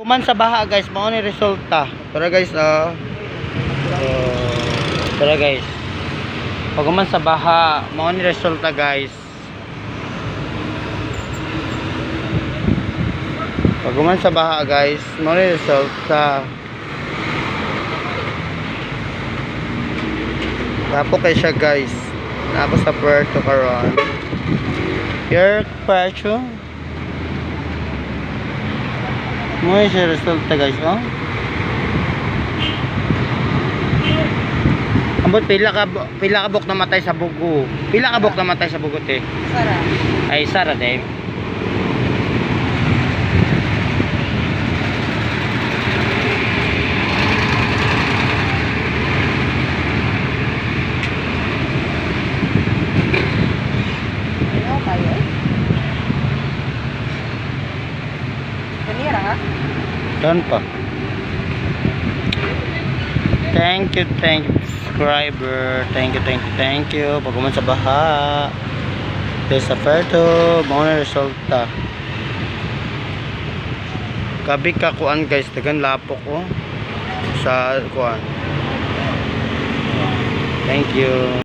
Kuman sa baha, guys, mao ni resulta. Tara, guys, ah. So, tara, guys. Pag human sa baha, mao ni resulta, guys. Pag human sa baha, guys, mao ni resulta. Tapo kay siya, guys. Na ako sa Puerto karon. Your Puerto. Mo ni siya resulta, guys, oh. Ambot pila ka buk namatay sa bugo. Pila ka buk namatay sa bugo, te? Sara. Ay, Sara, Dave. Ano kayo eh? Ganira ha? Doon pa. Thank you, subscriber. Thank you, thank you, thank you. Pag sa baha. There's sa Puerto, mao na resulta. Gabi ka kuan, guys, dagan lapok ko sa kuan. Thank you.